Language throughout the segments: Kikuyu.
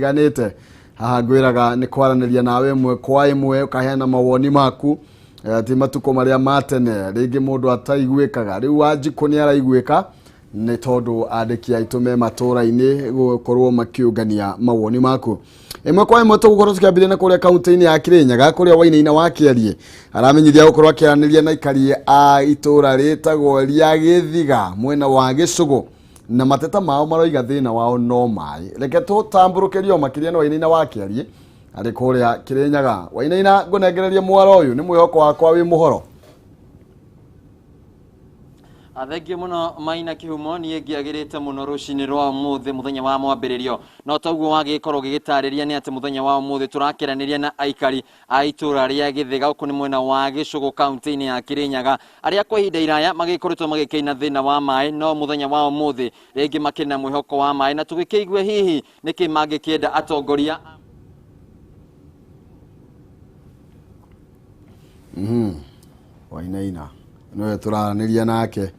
Ganĩte haha ngwĩraga nĩ kwaranĩria nawe ĩmwe kwa ĩmwe, ũkaheana mawoni maku. Ti matukũ marĩa ma tene rĩngĩ mũndũ ataiguĩkaga. Rĩu Wanjikũ nĩ araiguĩka nĩ tondũ andĩki aitũ me matũra-inĩ gũkorwo makĩũngania mawoni maku ĩmwe kwa ĩmwe. Tũgũkorwo tũkĩambĩrĩria na kũrĩa kaunti-inĩ ya Kĩrĩnyaga, kũrĩa Wainaina wa Kĩarie aramenyithia gũkorwo akĩaranĩria na aikari a itũra rĩtagwo rĩa Gĩthiga mwena wa Gĩcũgũ, na mateta mao maroiga thĩna wao no maĩ. Reke tũtambũrũkĩrio makĩria nĩ Wainaina wa Kĩarie arĩ kũrĩa Kĩrĩnyaga. Wainaina, ngũnengererie mwaro ũyũ, nĩ mwĩhoko wakwa wĩ mũhoro. Thengio mũno, Maina Kĩhumo. Niĩ ngĩagĩrĩte mũno rũcinĩ rwa ũmũthĩ, mũthenya wa mwambĩrĩrio. No toguo wagĩkorwo ũgĩgĩtarĩria nĩ atĩ mũthenya wa ũmũthĩ tũrakĩranĩria na aikari a itũra rĩa Gĩthĩga, gũkũ nĩ mwena wa Gĩcũgũ, kaunti-inĩ ya Kĩrĩnyaga, arĩa kwa ihinda iraya magĩkoretwo magĩkĩina thĩna wa maĩ, no mũthenya wa ũmũthĩ rĩngĩ makĩrĩ na mwĩhoko wa maĩ, na tũgĩkĩigue hihi nĩkĩ mangĩkĩenda atongoria. Wainaina nĩwe tũraranĩria nake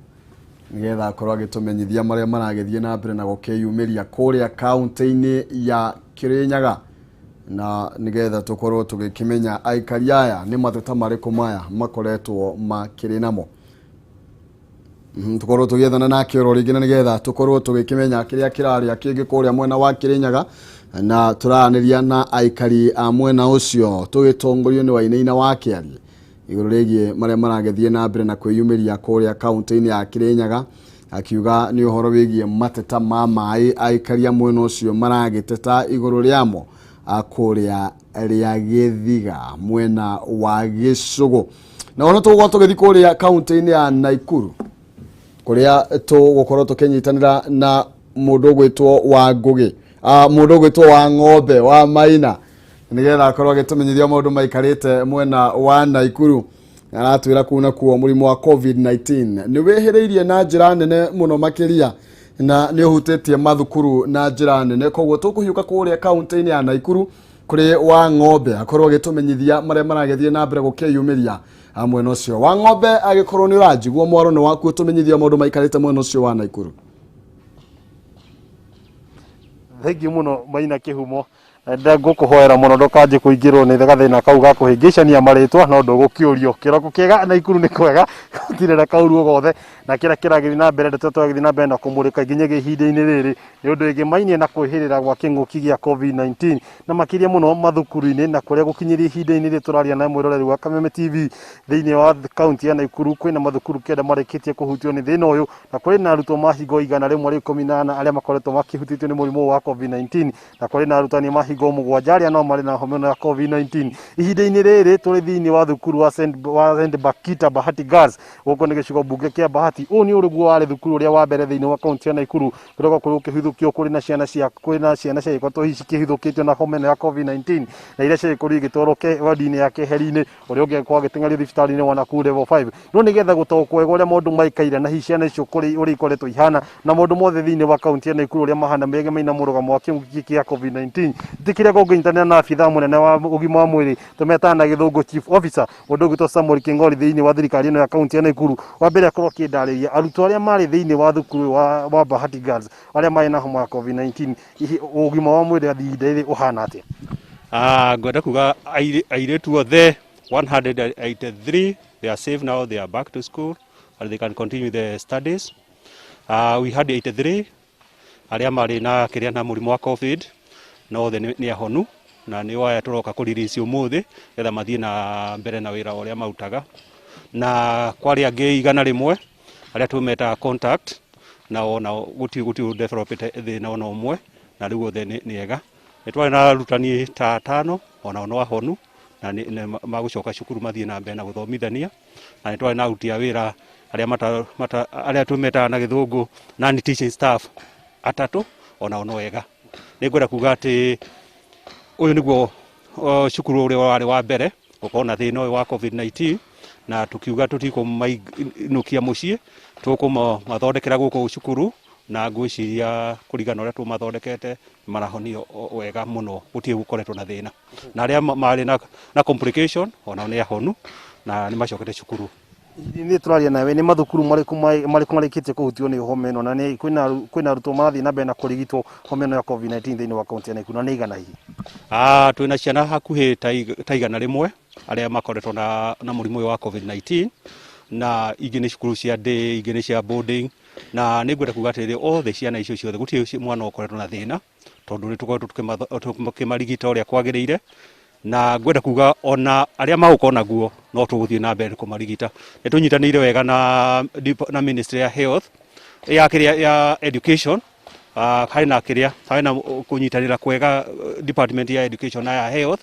nĩgetha akorwo agĩtũmenyithia marĩa maragĩthiĩ na mbere na gũkĩyumĩria kũrĩa kaunti-inĩ ya Kĩrĩnyaga, na nĩgetha tũkorwo tũgĩkĩmenya aikari aya nĩ mateta marĩkũ maya makoretwo makĩrĩ namo. Tũkorwo tũgĩethana nake oro rĩngĩ na nĩgetha tũkorwo tũgĩkĩmenya kĩrĩa kĩrarĩa kĩngĩ kũrĩa mwena wa Kĩrĩnyaga, na tũraranĩria na aikari a mwena ũcio tũgĩtongorio nĩ Wainaina wa Kĩarie igũrũ rĩgiĩ marĩa maragĩthiĩ na mbere na kwĩyumĩria kũrĩa kaunti-inĩ ya Kĩrĩnyaga, akiuga nĩ ũhoro wĩgiĩ mateta ma maĩ aikari a mwena ũcio maragĩteta igũrũ rĩamo kũrĩa rĩa Gĩthiga mwena wa Gĩcũgũ. Na ona tũgũkorwo tũgĩthiĩ kũrĩa kaunti-inĩ ya Naikuru, kũrĩa tũgũkorwo tũkĩnyitanĩra na mũndũ ũgwĩtwo wa Ngũgĩ, mũndũ ũgwĩtwo wa Ng'ombe wa Maina, nĩgetha akorwo agĩtũmenyithia maũndũ maikarĩte mwena wa Naikuru. Aratwĩra kũu nakuo mũrimũ wa COVID-19 nĩ wĩhĩrĩirie na njĩra nene mũno makĩria na nĩ ũhutĩtie mathukuru na njĩra nene. Koguo tũkũhiũka kũrĩa kaunti-inĩ ya Naikuru kũrĩ wa Ng'ombe akorwo agĩtũmenyithia marĩa maragĩthiĩ na mbere gũkĩyumĩria mwena ũcio. Wa Ng'ombe, agĩkorwo nĩ ũranjigua, mwaro nĩ waku, ũtũmenyithia maũndũ maikarĩte mwena ũcio wa Naikuru. Thengiũ mũno, Maina Kĩhumo. Ngũkũhoera mũno ndũkanjie kũingĩrwo nĩ gathĩna kau ga kũhĩngĩcania marĩtwa, no ndũgũkĩũrio. Kĩroko kĩega, Naikuru nĩ kwega, gũtirĩ na kaũru o gothe, na kĩrĩa kĩragĩthiĩ na mbere, ndeto tũragĩthiĩ na mbere na kũmũrĩka nginyagia ihinda-inĩ rĩrĩ nĩ ũndũ ĩgĩmainie na kwĩhĩrĩra gwa kĩng'ũki gĩa COVID-19, na makĩria mũno mathukuru-inĩ, na kũrĩa gũkinyĩria ihinda-inĩ rĩrĩ tũraria na mwĩroreri wa Kameme TV, thĩinĩ wa kaunti ya Naikuru kwĩna mathukuru 9 marĩkĩtie kũhutio nĩ thĩna ũyũ, na kũrĩ na arutwo mahingo 114 arĩa makoretwo makĩhutĩtio nĩ mũrimũ ũyũ wa COVID-19, na kũrĩ na arutani mahingo 7 arĩa no marĩ na homa ĩno ya COVID-19. Ihinda-inĩ rĩrĩ tũrĩ thĩinĩ wa thukuru wa St Bakita Bahati Girls, gũkũ nĩ gĩcigo mbunge kĩa Bahati. Ũyũ nĩ ũrĩguo warĩ thukuru ũrĩa wa mbere thĩinĩ wa kaunti ya Naikuru kũrĩa gwakorirwo gũkĩhithũkio kwĩna ciana ciagĩkoretwo hihi cikĩhithũkĩtio na homa ĩno ya COVID-19, na iria ciagĩkorirwo igĩtwarwo wodi-inĩ ya keheri-inĩ, ũrĩa ũngĩ agĩkorwo agĩteng'erio thibitarĩ-inĩ wa Nakuru Level 5. No nĩgetha gũtaũkwo wega ũrĩa maũndũ maikaire na hihi ciana icio kũrĩ ũrĩa ikoretwo ihana na maũndũ mothe thĩinĩ wa kaunti ya Naikuru ũrĩa mahana megemainie na mũrũgamo wa kĩng'ũki gĩkĩ gĩa COVID-19, njĩkĩre ngũnyitanĩra na abithaa mũnene wa ũgima wa mwĩrĩ, tũmetaga na gĩthũngũ chief officer, mũndũ ũgwĩtwo Samuel Kĩng'ori thĩinĩ wa thirikari ĩno ya kaunti ya Naikuru. Wa mbere akorwo akĩndarĩria arutwo arĩa marĩ thĩinĩ wa thukuru wa Bahati Girls arĩa marĩ na homa ya COVID-19, hihi ũgima wa mwĩrĩ ihinda rĩrĩ ũhana atĩa? Ngwenda kuga airĩtu othe 183, they are safe now, they are back to school and they can continue the studies. We had 83 arĩa marĩ na kĩrĩa na mũrimũ wa COVID, na othe nĩ ahonu, na nĩ aya tũroka kũ release ũmũthĩ getha mathiĩ na mbere na wĩra ũrĩa marutaga. Na kwarĩ angĩ 100 arĩa tũmetaga contact, na ona gũtirĩ developete thĩna ona ũmwe, na rĩu othe nĩ ega. Nĩ twarĩ na arutani ta atano, onao no ahonu na nĩ magũcoka cukuru mathiĩ na mbere na gũthomithania. Na nĩ twarĩ na aruti a wĩra arĩa arĩa tũmetaga na gĩthũngũ non teaching staff atatũ, onao no ega. Nĩ ngwenda kuga atĩ ũyũ nĩguo cukuru ũrĩa warĩ wa mbere gũkorwo na thĩna ũyũ wa COVID-19, na tũkiuga tũtikũmainũkia mũciĩ, tũkũmathondekera gũkũ cukuru, na ngwĩciria kũringana na ũrĩa tũmathondekete marahonio wega mũno, gũtirĩ gũkoretwo na thĩna. Na arĩa marĩ na complication onao nĩ ahonu na nĩ macokete cukuru. Nĩ tũraria nawe nĩ mathukuru marĩkũ marĩkĩtie kũhutio nĩ homa ĩno, na nĩ kwĩna arutwo marathiĩ na mbere na kũrigitwo homa ĩno ya COVID-19 thĩinĩ wa kaunti ya Nakuru, na nĩ igana hihi? Twĩna ciana hakuhĩ ta 100 arĩa makoretwo na mũrimũ ũyũ wa COVID-19, na ingĩ nĩ cukuru cia day, ingĩ nĩ cia boarding, na nĩ ngwenda kuga atĩrĩrĩ, othe ciana icio ciothe gũtirĩ mwana ũkoretwo na thĩna, tondũ nĩ tũkoretwo tũkĩmarigita ũrĩa kwagĩrĩire, na ngwenda kuga ona arĩa magũkorwo naguo no tũgũthiĩ na mbere kũmarigita. Nĩ tũnyitanĩire wega na Ministry ya Health, ya kĩrĩa ya Education, harĩ na kĩrĩa harĩ na kũnyitanĩra kwega Department ya Education na ya Health,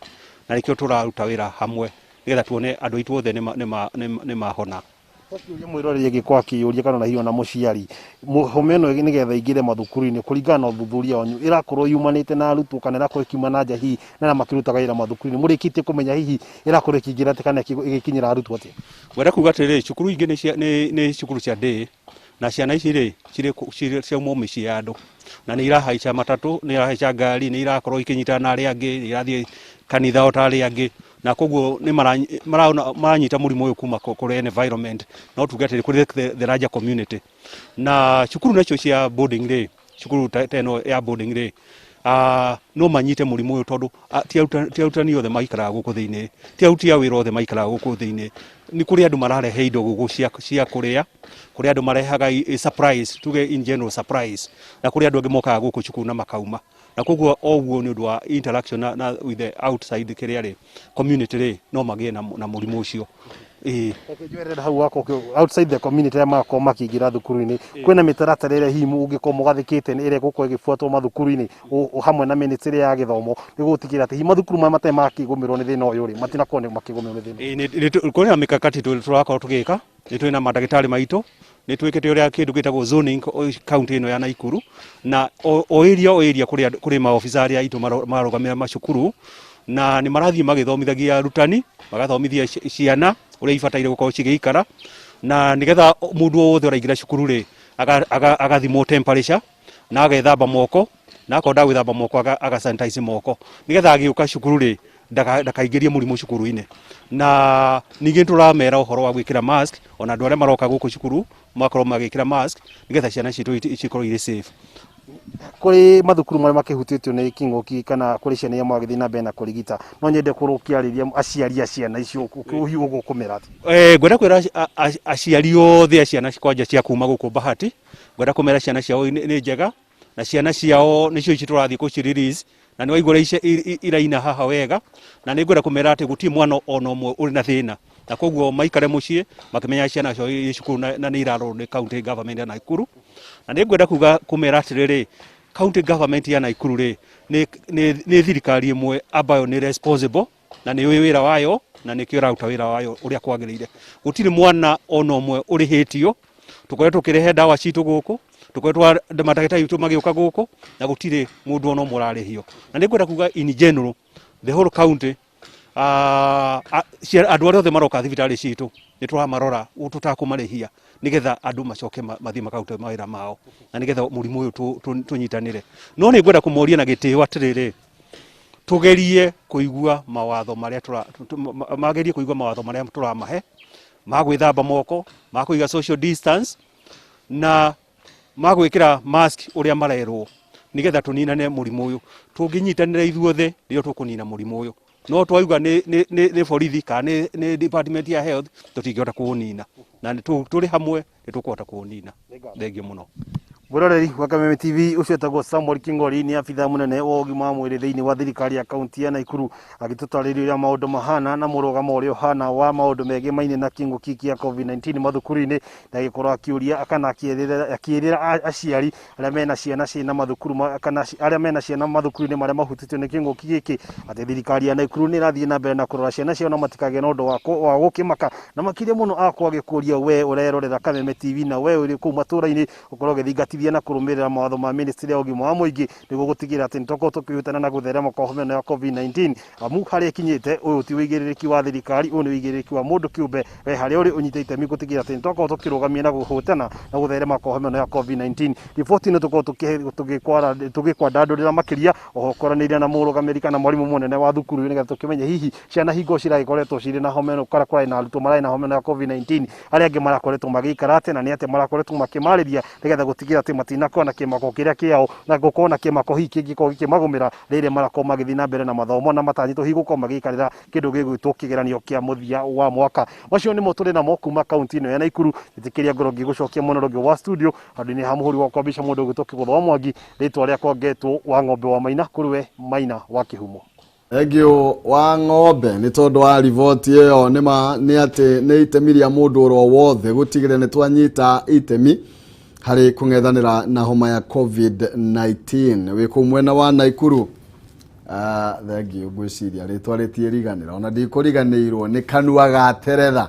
na nĩkĩo tũraruta wĩra hamwe nĩgetha tuone andũ aitũ othe nĩ mahona. Kĩũria mwĩroreri angĩkorwo akĩyũria kana hihi ona mũciari, homa ĩno nĩgetha ĩingĩre mathukuru-inĩ kũringana na ũthuthuria wanyu ĩrakorwo yumanĩte na arutwo kana ĩrakorwo ĩkiuma na nja hihi na arĩa makĩrutaga wĩra mathukuru-inĩ, mũrĩkĩtie kũmenya hihi ĩrakorwo ĩkĩingĩra atĩa kana ĩgĩkinyĩra arutwo atĩa? Ngwenda kuga atĩrĩrĩ, cukuru ingĩ nĩ cukuru cia day, na ciana ici rĩ cirĩ ciauma mĩciĩ ya andũ, na nĩ irahaica matatũ, nĩ irahaica ngari, nĩ irakorwo ikĩnyitana na arĩa angĩ, nĩ irathiĩ kanitha o ta arĩa angĩ, na koguo nĩ maranyita mũrimũ ũyũ kuma kũrĩ environment, no tuge atĩrĩ kũrĩ the larger community. Na cukuru nacio cia boarding rĩ, cukuru ta ĩno ya boarding rĩ, no manyite mũrimũ ũyũ tondũ ti arutani othe maikaraga gũkũ thĩinĩ, ti aruti a wĩra othe maikaraga gũkũ thĩinĩ. Nĩ kũrĩ andũ mararehe indo gũkũ cia kũrĩa, kũrĩ andũ marehaga surprise, tuge in general surprise, na kũrĩ andũ angĩ mokaga gũkũ cukuru na makauma, na koguo oguo nĩ ũndũ wa interaction na with the outside kĩrĩa rĩ community rĩ, no magĩe na mũrimũ ũcio. Reke njoerere hau wakwa outside the community arĩa magakorwo makĩingĩra thukuru-inĩ, kwĩna mĩtaratara ĩrĩa hihi ũngĩkorwo mũgathĩkĩte ĩrĩa ĩgũkorwo ĩgĩbuatwo mathukuru-inĩ hamwe na ministry ya gĩthomo nĩguo gũtigĩrĩra atĩ hihi mathukuru maya matarĩ makĩgũmĩrwo nĩ thĩna ũyũ rĩ, matinakorwo nĩ makĩgũmĩrwo nĩ thĩna ũyũ? Kwĩna mĩkakati tũrakorwo tũgĩka, nĩ twĩna mandagĩtarĩ maitũ, nĩ twĩkĩte ũrĩa kĩndũ gĩtagwo zoning kaunti ĩno ya Nakuru, na o area kũrĩ maobitha arĩa aitũ mararũgamĩrĩra macukuru, na nĩ marathiĩ magĩthomithagia arutani, magathomithia ciana ũrĩa ibataire gũkorwo cigĩikara, na nĩgetha mũndũ o wothe ũraingĩra cukuru rĩ, agathimwo temperature, na agethamba moko, na akorwo ndagwĩthamba moko aga sanitize moko, nĩgetha agĩũka cukuru rĩ ndakaingĩrie mũrimũ cukuru-inĩ. Na ningĩ tũramera ũhoro wa gwĩkĩra mask, ona andũ arĩa maroka gũkũ cukuru makorwo magĩkĩra mask nĩgetha ciana citũ cikorwo irĩ safe. Kũrĩ mathukuru marĩa makĩhutĩtio nĩ kĩng'ũki kana kũrĩ ciana iria maragĩthiĩ na mbere na kũrigita, no nyende gũkorwo ũkĩarĩria aciari a ciana icio, hihi ũgũkũmera atĩa? Ngwenda kwĩra aciari othe a ciana kwanja cia kuma gũkũ Bahati, ngwenda kũmera ciana ciao nĩ njega, na ciana ciao nĩcio ici tũrathiĩ kũci release, na nĩ waigua ũrĩa iraina haha wega, na nĩ ngwenda kũmera atĩ gũtirĩ mwana ona ũmwe ũrĩ na thĩna, na koguo maikare mũciĩ makĩmenyaga ciana ciao irĩ cukuru na nĩ irarorwo nĩ county government ya Nakuru. Na nĩ ngwenda kuga kũmera atĩrĩrĩ, county government ya Nakuru rĩ nĩ thirikari ĩmwe ambayo nĩ responsible, na nĩ yũĩ wĩra wayo, na nĩkĩo ĩraruta wĩra wayo ũrĩa kwagĩrĩire. Gũtirĩ mwana ona ũmwe ũrĩhĩtio, tũkoretwo tũkĩrehe ndawa citũ gũkũ, tũkoretwo mandagĩtarĩ aitũ magĩũka gũkũ, na gũtirĩ mũndũ ona ũmwe ũrarĩhio. Na nĩ ngwenda kuga in general the whole county, andũ arĩa othe maroka thibitarĩ citũ nĩ tũramarora tũtakũmarĩhia, nĩgetha andũ macoke mathiĩ makarute mawĩra mao, na nĩgetha mũrimũ ũyũ tũnyitanĩre. No nĩ ngwenda kũmoria na gĩtĩo atĩrĩrĩ, tũgerie kũigua mawatho marĩa magerie kũigua mawatho marĩa tũramahe, ma gwĩthamba moko, ma kũiga social distance, na ma gwĩkĩra mask ũrĩa marerwo, nĩgetha tũninane mũrimũ ũyũ. Tũngĩnyitanĩra ithuothe nĩrĩo tũkũnina mũrimũ ũyũ. No twauga nĩ borithi kana nĩ department ya health, tũtingĩhota kũũnina, na tũrĩ hamwe nĩ tũkũhota kũũnina. Thengiũ mũno. Mwĩroreri wa Kameme TV, ũcio etagwo Samuel King'ori, nĩ abithaa mũnene wa ũgima wa mwĩrĩ thĩinĩ wa thirikari ya kaunti ya Nakuru, agĩtũtarĩria ũrĩa maũndũ mahana na mũrũgamo ũrĩa ũhana wa maũndũ megimaine na kĩng'ũki kĩa COVID-19 mathukuru-inĩ, na agĩkorwo akĩũria kana akĩĩrĩra aciari arĩa mena ciana ciĩna mathukuru kana arĩa mena ciana mathukuru-inĩ marĩa mahutĩtio nĩ kĩng'ũki gĩkĩ, atĩ thirikari ya Nakuru nĩ ĩrathiĩ na mbere na kũrora ciana ciao na matikagĩe na ũndũ wa gũkĩmaka, na makĩria mũno akwa agĩkũria we ũrerorera Kameme TV na we ũrĩ kũu matũũra-inĩ ũkorwo ũgĩthingatithia Tũgĩteithia na kũrũmĩrĩra mawatho ma ministry ya ũgima wa mũingĩ nĩguo gũtigĩrĩra atĩ nĩtwakorwo tũkĩhutana na gũtherema kwa homa ĩno ya COVID-19. Amu harĩa ĩkinyĩte, ũyũ ti ũigĩrĩrĩki wa thirikari, ũyũ nĩ ũigĩrĩrĩki wa mũndũ kĩũmbe. We harĩa ũrĩ ũnyite itemi gũtigĩrĩra atĩ nĩtwakorwo tũkĩrũgamia na kũhũtana na gũtherema kwa homa ĩno ya COVID-19. Riboti ĩno tũkorwo tũgĩkwandandũrĩra makĩria oho ũkoranĩire na mũrũgamĩrĩri kana mwarimũ mũnene wa thukuru nĩgetha tũkĩmenye hihi ciana hingo ciragĩkoretwo cirĩ na homa ĩno kana kũrarĩ na arutwo mararĩ na homa ĩno ya COVID-19, arĩa angĩ marakoretwo magĩikara atĩa na nĩ atĩa marakoretwo makĩmarĩria nĩgetha gũtigĩrĩra atĩ matinakorwo na kĩmako kĩrĩa kĩao na gũkorwo na kĩmako hihi kĩngĩkorwo gĩkĩmagũmĩra rĩrĩa marakorwo magĩthiĩ na mbere na mathomo na matanyĩtwo hihi gũkorwo magĩikarĩra kĩndũ gĩgwĩtwo kĩgeranio kĩa mũthia wa mwaka. Macio nĩmo tũrĩ namo kuma kaunti ĩno ya Naikuru. Njĩtĩkĩria ngorwo ngĩgũcokia mwena ũrĩa ũngĩ wa studio handũ-inĩ ha mũhũri wakwa mbica mũndũ ũgwĩtwo Kĩgũtha wa Mwangi. Rĩtwa rĩakwa ngetwo wa ng'ombe wa Maina, kũrĩ we Maina wa Kĩhumo. Thengiũ wa ng'ombe nĩ tondũ wa riboti ĩyo. Nĩ ma nĩ atĩ nĩ itemi rĩa mũndũ oro wothe gũtigĩrĩra nĩ twanyita itemi harĩ kũng'ethanĩra na homa ya COVID-19. Wĩ kũu mwena wa Naikuru, thengiũ. Ngwĩciria rĩtwa rĩtiĩriganĩra, ona ndikũriganĩirwo nĩ kanua ga teretha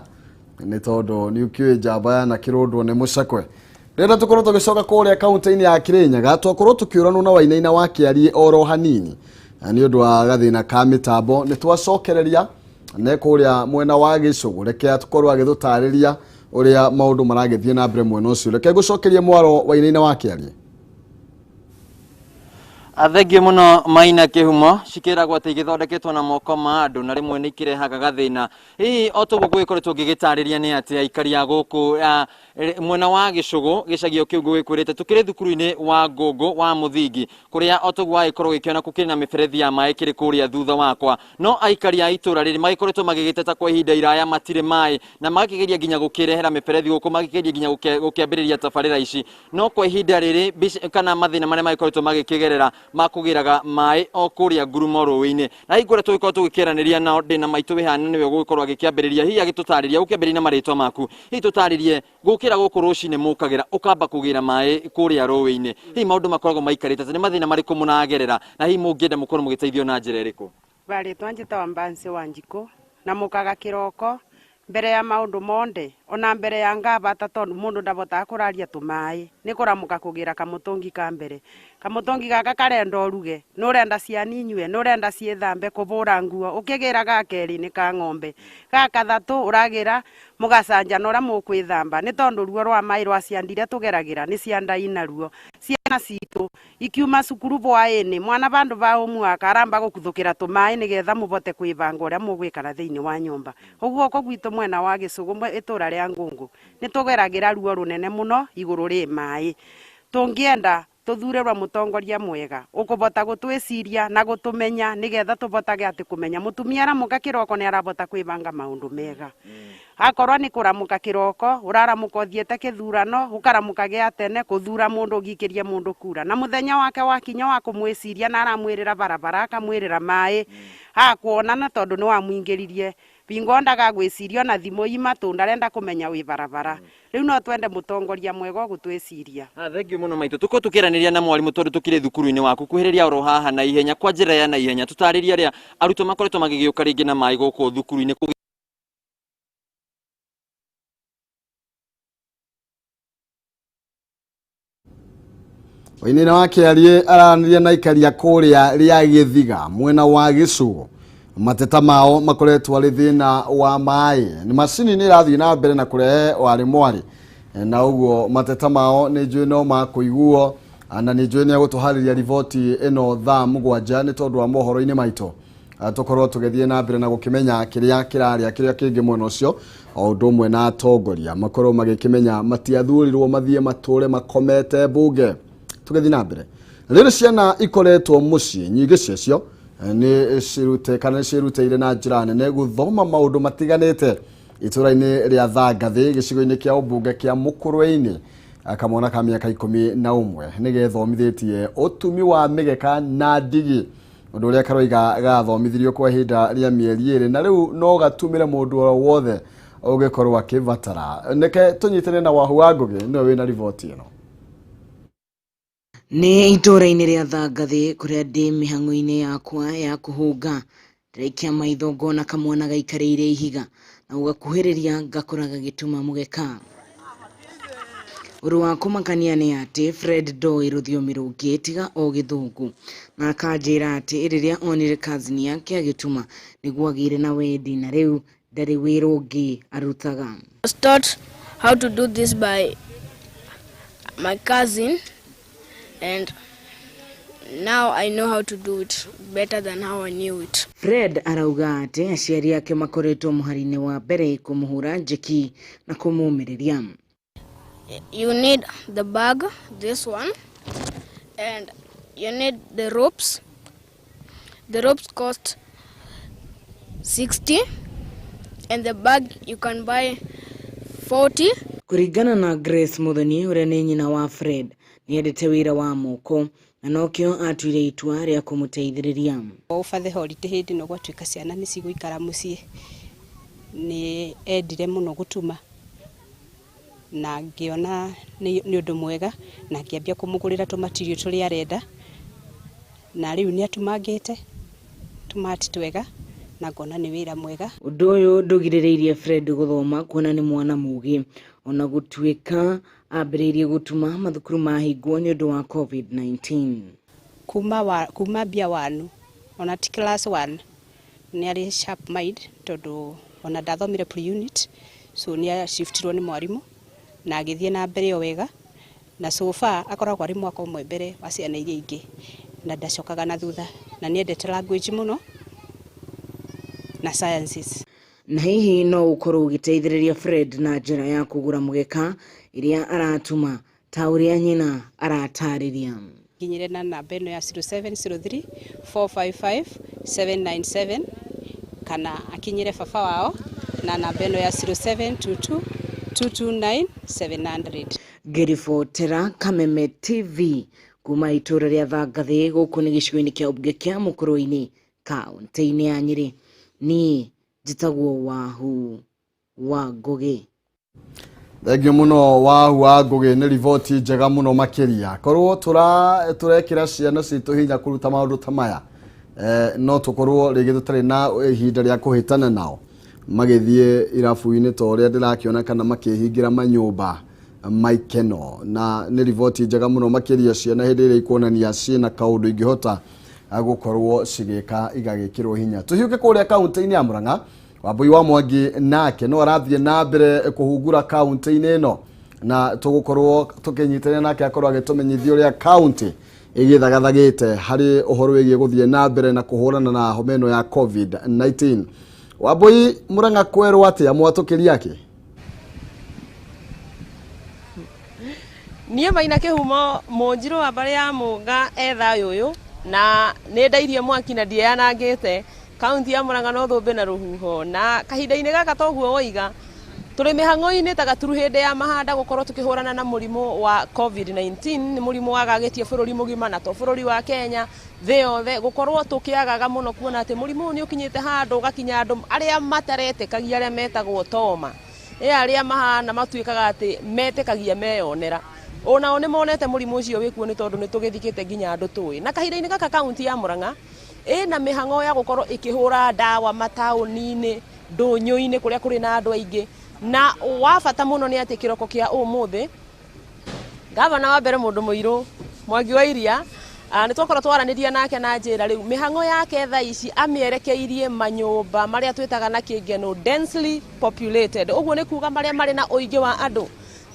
nĩ tondũ nĩ ũkĩũĩ njamba ya na kĩrũndwo nĩ mũcakwe. Rĩrĩa tũkorwo tũgĩcoka kũrĩa kaunti-inĩ ya Kirinyaga, twakorwo tũkĩũranwo na Wainaina wa Kĩariĩ oro hanini na nĩ ũndũ wa gathĩna ka mĩtambo nĩ twacokereria ne kũrĩa mwena wa Gĩcũgũ. Reke tũkorwo agĩtũtarĩria ũrĩa maũndũ maragĩthiĩ na mbere mwena ũcio. Reke ngũcokerie mwaro, Wainaina wa Kĩariĩ. Thengiũ mũno Maina Kĩhumo. Cikĩragwo atĩ igĩthondeketwo na moko ma andũ na rĩmwe nĩ ikĩrehaga gathĩna. Hihi o toguo ngũgĩkoretwo ngĩgĩtarĩria nĩ atĩ aikari a gũkũ mwena wa Gĩcũgũ, gĩcagi o kĩu ngũgĩkwĩrĩte, tũkĩrĩ thukuru-inĩ wa Ngũngũ wa mũthingi kũrĩa o toguo wagĩkorwo ũgĩkĩona gũkĩrĩ na mĩberethi ya maĩ kĩrĩ kũrĩa thutha wakwa. No aikari a itũra rĩrĩ magĩkoretwo magĩgĩteta kwa ihinda iraya matirĩ maĩ, na magakĩgeria nginya gũkĩrehera mĩberethi gũkũ, magĩkĩgeria nginya gũkĩambĩrĩria tabarĩra ici, no kwa ihinda rĩrĩ kana mathĩna marĩa magĩkoretwo magĩkĩgerera makũgĩraga maĩ o kũrĩa ngurumo rũĩ-inĩ. Na hihi kũrĩa tũgĩkorwo tũgĩkĩaranĩria nao, ndĩna maitũ wĩhana nĩwe ũgũgĩkorwo agĩkĩambĩrĩria, hihi agĩtũtarĩria gũkĩambĩrĩria na marĩtwa maku. Hihi tũtarĩrie, gũkĩra gũkũ rũcinĩ mũkagĩra ũkamba kũgĩra maĩ kũrĩa rũĩ-inĩ, hihi maũndũ makoragwo maikarĩte atĩa? Nĩ mathĩna marĩkũ mũragerera na hihi mũngĩenda mũkorwo mũgĩteithio na njĩra ĩrĩkũ? Barĩtwa njĩtagwo Mbansi wa Njikũ na mũkaga kĩroko mbere ya maũndũ monde ona mbere ya ngabata, tondu mundu ndabotaga kũraria tũmaĩ nĩ kũramũka kũgĩra kamũtũngi ka mbere. Kamũtũngi gaka karenda ũruge, nĩ ũrenda ciana inyue, nĩ ũrenda ciĩthambe, kũbũra nguo. Ũkĩgĩra ga kerĩ nĩ ka ng'ombe, ga kathatũ ũragĩra mũgacanjana ũrĩa mũkwĩthamba, nĩ tondũ ruo rwa maĩ rwa cianda iria tũgeragĩra nĩ cianda ina ruo. Ciana citũ ikiuma cukuru bwaĩ-inĩ, mwana vandũ va homework aramba gũkuthũkĩra tũmaĩ nĩgetha mũvote kwĩbanga ũrĩa mũgwĩkara thĩinĩ wa nyũmba. Ũguo gũkũ gwitũ mwena wa Gĩcũgũ, itũra rĩa Ngũngũ, nĩ tũgeragĩra ruo rũnene mũno igũrũ rĩ maĩ. Tũngĩenda tũthurĩrwo mũtongoria mwega ũkũbota gũtwĩciria na gũtũmenya nĩgetha tũbotage atĩ kũmenya mũtumia aramũka kĩroko nĩ arabota kwĩbanga maũndũ mega. Akorwo nĩ kũramũka kĩroko, ũraramũka ũthiĩte kĩthurano, ũkaramũka gĩa tene kũthura mũndũ ũgikĩrie mũndũ kura, na mũthenya wake wakinya wa kũmwĩciria na aramwĩrĩra barabara, akamwĩrĩra maĩ, akuonana tondũ nĩ wamũingĩririe bingo ndaga gwĩciria ona thimũ imatũ ndarenda kũmenya wĩ barabara. Rĩu no twende mũtongoria mwega ũgũtwĩciria. Thengiũ mũno maitũ. Tũkorwo tũkĩaranĩria na mwarimũ tondũ tũkĩrĩ thukuru-inĩ waku. Kuhĩrĩria oro haha na ihenya, kwa njĩra ya na ihenya, tũtarĩrie arĩa arutwo makoretwo magĩgĩũka rĩngĩ na maĩ gũkũ thukuru-inĩ. Wainaina wa Kĩariĩ aranĩria na aikaria kũrĩa rĩa Gĩthiga mwena wa Gĩcũgũ. Mateta mao makoretwo arĩ thĩna wa maĩ. Nĩ macini nĩ ĩrathiĩ na mbere na kũrehe warĩ mwarĩ na ũguo mateta mao nĩ njũĩ no makũiguo, na nĩ njũĩ nĩ egũtũharĩria riboti ĩno thaa 7 nĩ tondũ wa mohoro-inĩ maitũ. Tũkorwo tũgĩthiĩ na mbere na gũkĩmenya kĩrĩa kĩrarĩa kĩrĩa kĩngĩ mwena ũcio, o ũndũ ũmwe na atongoria makorwo magĩkĩmenya matiathurirwo mathiĩ matũre makomete mbunge. Tũgĩthiĩ na mbere, rĩrĩ ciana ikoretwo mũciĩ, nyingĩ ciacio nĩ cirute kana nĩ ciĩrutĩire na njĩra nene gũthoma maũndũ matiganĩte itũra-inĩ rĩa Thangathĩ, gĩcigo-inĩ kĩa ũmbunge kĩa Mũkũrwe-inĩ. Kamwana ka mĩaka 11 nĩ gethomithĩtie ũtumi wa mĩgeka na ndigi, ũndũ ũrĩa karoiga gathomithirio kwa ihinda rĩa mĩeri 2 na rĩu no gatumĩre mũndũ o wothe ũngĩkorwo akĩbatara. Nĩke tũnyitane na Wahu wa Ngũgĩ, nĩwe wĩna riboti ĩno. Nĩ itũũra-inĩ rĩa Thangathĩ kũrĩa ndĩ mĩhang'o-inĩ yakwa ya kũhũnga. Ndĩraikia maitho ngona kamwana gaikarĩire ihiga na gũgakuhĩrĩria ngakora gagĩtuma mũgeka. Ũndũ wa kũmakania nĩ atĩ Fred ndoĩ rũthiomi rũngĩ tiga o Gĩthũngũ, na akanjĩra atĩ rĩrĩa onire cousin yake agĩtuma nĩguo agĩire na wendi na rĩu ndarĩ wĩra ũngĩ arutaga. I was taught how to do this by my cousin, and now I know how to do it better than how I knew it. Fred arauga atĩ aciari ake makoretwo mũhari-inĩ wa mbere kũmũhũra njeki na kũmũmĩrĩria. You need the bag, this one, and you need the ropes. The ropes cost 60, and the bag you can buy 40. Kũringana na Grace Muthoni, ũrĩa nĩ nyina wa Fred, nĩendete wĩra wa moko na nokĩo atuire itua rĩa kũmũteithĩrĩria. Over the holiday, hĩndĩ ĩno gwatuĩka ciana nĩ cigũikara mũciĩ, nĩ endire mũno gũtuma na ngĩona nĩ ũndũ mwega, na ngĩambia kũmũgũrĩra tũmatirio tũrĩa arenda, na rĩu nĩ atumangĩte tũmati twega na ngona nĩ wĩra mwega. Ũndũ ũyũ ndũgirĩrĩirie Fred gũthoma, kuona nĩ mwana mũgĩ, ona gũtuĩka ambĩrĩirie gũtuma mathukuru mahingwo nĩ ũndũ wa COVID-19. Kuma mbia wanu ona ti class 1 nĩ arĩ sharp mind, tondũ ona ndathomire pre-unit, so nĩ ashiftirwo nĩ mwarimũ na agĩthiĩ na mbere o wega, na so far akoragwo arĩ mwaka ũmwe mbere wa ciana iria ingĩ na ndacokaga na thutha, na nĩ endete language mũno na sciences. Na hihi no ũkorwo ũgĩteithĩrĩria Fred na njĩra ya kũgũra mũgeka ĩrĩa aratuma ta ũrĩa nyina aratarĩria. Nginyĩre na namba ĩno ya 0703 455 797, kana akinyĩre baba wao na namba ĩno ya 0722 229 700. Ngĩribotera Kameme TV kuma itũra rĩa Thangathĩ, gũkũ nĩ gĩcigo-inĩ kĩa ũmbunge kĩa Mũkũrwe-inĩ, kaũntĩ-inĩ ya Nyĩrĩ, niĩ njĩtagwo Wahu wa Ngũgĩ. Thengiũ mũno, Wahu wa Ngũgĩ, nĩ riboti njega mũno makĩria. Korwo tũrekĩra ciana citũ hinya kũruta maũndũ ta maya, no tũkorwo rĩngĩ tũtarĩ na ihinda rĩa kũhĩtana nao magĩthiĩ irabu-inĩ ta ũrĩa ndĩrakĩona, kana makĩhingĩra manyũmba maikeno. Na nĩ riboti njega mũno makĩria, ciana hĩndĩ ĩrĩa ikuonania ciĩna kaũndũ ingĩhota gũkorwo cigĩka, igagĩkĩrwo hinya. Tũhiũke kũrĩa kaũntĩ-inĩ ya Murang'a. Wambui wa Mwangi nake no arathiĩ na mbere kũhungura kaũntĩ-inĩ ĩno, na tũgũkorwo tũkĩnyitanĩra nake akorwo agĩtũmenyithia ũrĩa kaũntĩ ĩgĩthagathagĩte harĩ ũhoro wĩgiĩ gũthiĩ na mbere na kũhũrana na homa ĩno ya COVID-19. Wambui, Murang'a kwerwo atĩa? Mwatũkĩria akĩ? Niĩ Maina Kĩhumo, mũnjirũ wa mbarĩ ya Mũnga, e thayũ ũyũ na nĩ ndairie mwaki na ndieyanangĩte. Kaunti ya Murang'a no thũmbĩ na rũhuho, na kahinda-inĩ gaka toguo woiga tũrĩ mĩhang'o-inĩ ta gaturu hĩndĩ ya mahanda gũkorwo tũkĩhũrana na mũrimũ wa COVID-19. Nĩ mũrimũ wagagĩtie bũrũri mũgima, na to bũrũri wa Kenya, thĩ yothe, gũkorwo tũkĩagaga mũno kuona atĩ mũrimũ ũyũ nĩ ũkinyĩte handũ ũgakinya andũ arĩa mataretĩkagia, arĩa metagwo toma, ĩ arĩa mahana matuĩkaga atĩ metĩkagia meyonera, onao nĩ monete mũrimũ ũcio wĩkuo, nĩ tondũ nĩ tũgĩthikĩte nginya andũ tũĩ. Na kahinda-inĩ gaka kaunti ya Murang'a ĩna mĩhang'o ya gũkorwo ĩkĩhũra ndawa mataũni-inĩ, ndũnyũ-inĩ, kũrĩa kũrĩ na andũ aingĩ. Na wa bata mũno nĩ atĩ kĩroko kĩa ũmũthĩ, gavana wa mbere, mũndũ mũirũ Mwangi wa Iria, nĩ twakorwo twaranĩria nake na njĩra rĩu mĩhang'o yake thaa ici amĩerekeirie manyũmba marĩa twĩtaga na kĩngeno densely populated. Ũguo nĩ kuga marĩa marĩ na ũingĩ wa andũ.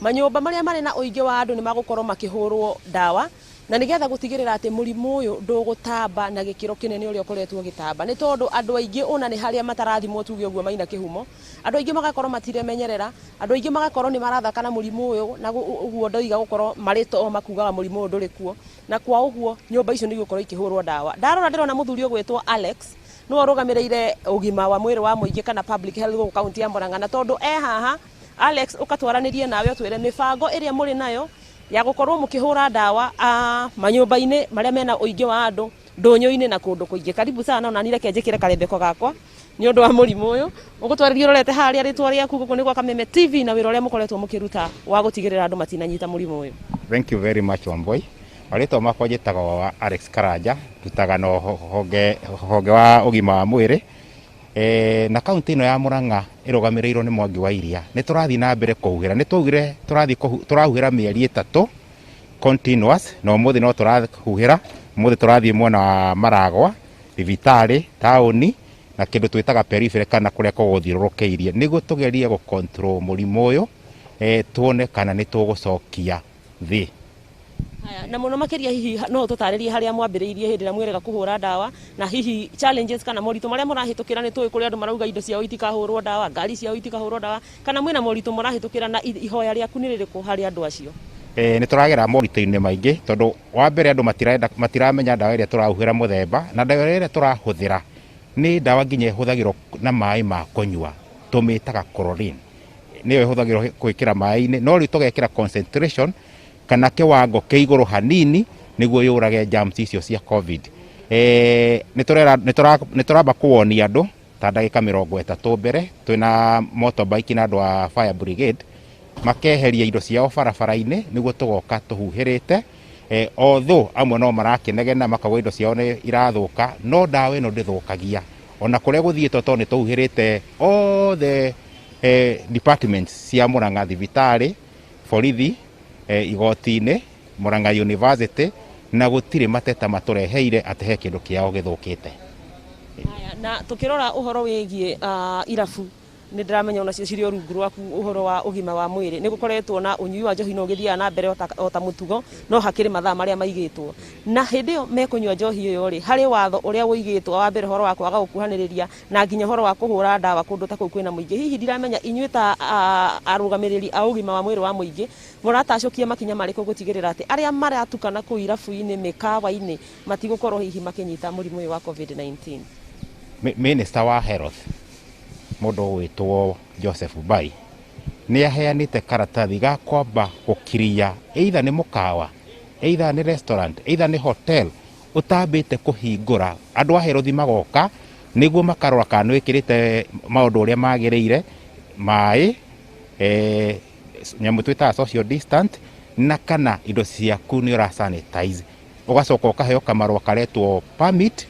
Manyũmba marĩa marĩ na ũingĩ wa andũ nĩ magũkorwo makĩhũrwo ndawa, na nĩgetha gũtigĩrĩra atĩ mũrimũ ũyũ ndũgũtamba na gĩkĩro kĩnene ũrĩa ũkoretwo ũgĩtamba, nĩ tondũ andũ aingĩ ona nĩ harĩa matarathimwo, tuge ũguo, Maina Kĩhumo, andũ aingĩ magakorwo matiremenyerera, andũ aingĩ magakorwo nĩ marathaka na mũrimũ ũyũ, na ũguo ndoiga gũkorwo marĩ to makugaga mũrimũ ũyũ ndũrĩ kuo, na kwa ũguo nyũmba icio nĩ igũkorwo ikĩhũrwo ndawa. Ndarora ndĩrona mũthuri ũgwĩtwo Alex, nĩwe ũrũgamĩrĩire ũgima wa mwĩrĩ wa mũingĩ kana public health gũkũ kaunti ya Murang'a. Na tondũ e haha, Alex, ũkatwaranĩrie nawe ũtwĩre mĩbango ĩrĩa mũrĩ nayo ya gũkorwo mũkĩhũra ndawa manyũmba-inĩ marĩa mena ũingĩ wa andũ, ndũnyũ-inĩ na kũndũ kũingĩ. Karibu sana. Ona reke njĩkĩre karembeko gakwa nĩ ũndũ wa mũrimũ ũyũ. Ũgũtwarĩria ũrorete harĩa, rĩtwa rĩaku, gũkũ nĩ gwa Kameme TV, na wĩra ũrĩa mũkoretwo mũkĩruta wa gũtigĩrĩra andũ matinanyita mũrimũ ũyũ. Thank you very much, Wamboi. Marĩtwa makwa njĩtagwo Alex Karanja, ndutaga na honge wa ũgima wa mwĩrĩ. Na kaunti ĩno ya Murang'a ĩrũgamĩrĩirwo nĩ Mwangi wa Iria, nĩ tũrathiĩ na mbere kũhuhĩra. Nĩ twaugire tũrathiĩ tũrahuhĩra mĩeri 3 continuous, na ũmũthĩ no tũrahuhĩra. Ũmũthĩ tũrathiĩ mwena wa Maragwa, thibitarĩ, taũni na kĩndũ twĩtaga periphery, kana kũrĩa kũgũthiũrũrũkĩirie, nĩguo tũgerie gũ control mũrimũ ũyũ, tuone kana nĩ tũgũcokia thĩ. Haya, na mũno makĩria hihi no ũtũtarĩrie harĩa mwambĩrĩirie hĩndĩ ĩrĩa mwĩrĩga kũhũra ndawa, na hihi challenges kana moritũ marĩa mũrahĩtũkĩra? Nĩ tũĩ kũrĩ andũ marauga indo ciao itikahũrwo ndawa, ngari ciao itikahũrwo ndawa, kana mwĩna moritũ mũrahĩtũkĩra, na ihoya rĩaku nĩ rĩrĩkũ harĩ andũ acio? Nĩ tũragera moritũ-inĩ maingĩ, tondũ wa mbere andũ matirenda, matiramenya ndawa ĩrĩa tũrahuhĩra mũthemba, na ndawa ĩrĩa tũrahũthĩra nĩ ndawa nginya ĩhũthagĩrwo na maĩ ma kũnyua, tũmĩtaga chlorine, nĩyo ĩhũthagĩrwo gwĩkĩra maĩ-inĩ, no rĩu tũgekĩra concentration kana kĩwango kĩ igũrũ hanini nĩguo yũrage germs icio cia COVID. Nĩ tũramba kũwonia andũ ta ndagĩka 30 mbere, twĩna motorbike na andũ a fire brigade makeheria indo ciao barabara-inĩ, nĩguo tũgoka tũhuhĩrĩte. Although amwe no marakĩnegena makauga indo ciao nĩ irathũka, no ndawa ĩno ndĩthũkagia ona kũrĩa gũthiĩtwo, tondũ nĩ tũhuhĩrĩte all the departments cia Murang'a, thibitarĩ, borithi, igoti-inĩ, Murang'a University, na gũtirĩ mateta matũreheire atĩ he kĩndũ kĩao gĩthũkĩte. Haya, na tukirora uhoro wigie irabu, nĩ ndĩramenya onacio cirĩ o rungu rwaku ũhoro wa ũgima wa mwĩrĩ. Nĩ gũkoretwo na ũnyui wa njohi no ũgĩthiaga na mbere ota mũtugo, no hakĩrĩ mathaa marĩa maigĩtwo, na hĩndĩ ĩyo mekũnyua njohi ĩyo rĩ, harĩ watho ũrĩa ũigĩtwo wa mbere, ũhoro wa kwaga gũkuhanĩrĩria na nginya ũhoro wa kũhũra ndawa kũndũ ta kũu kwĩna mũingĩ. Hihi ndiramenya inyuĩ ta arũgamĩrĩri a ũgima wa mwĩrĩ wa mũingĩ mũratacũkia makinya marĩkũ gũtigĩrĩra atĩ arĩa maratukana kũu irabu-inĩ, mĩkawa-inĩ, matigũkorwo hihi makĩnyita mũrimũ ũyũ wa COVID-19? Minister wa health, mũndũ ũgwĩtwo Joseph Bai, nĩ aheanĩte karatathi ga kwamba gũkiria either nĩ mũkawa, either nĩ restaurant, either nĩ hotel, ũtambĩte kũhingũra, andũ a health magoka nĩguo makarora kana nĩ wĩkĩrĩte maũndũ ũrĩa magĩrĩire, maĩ, nyamũ twĩtaga social distant, na kana indo ciaku nĩ ũra sanitize. Ũgacoka ũkaheo kamarũa karetwo permit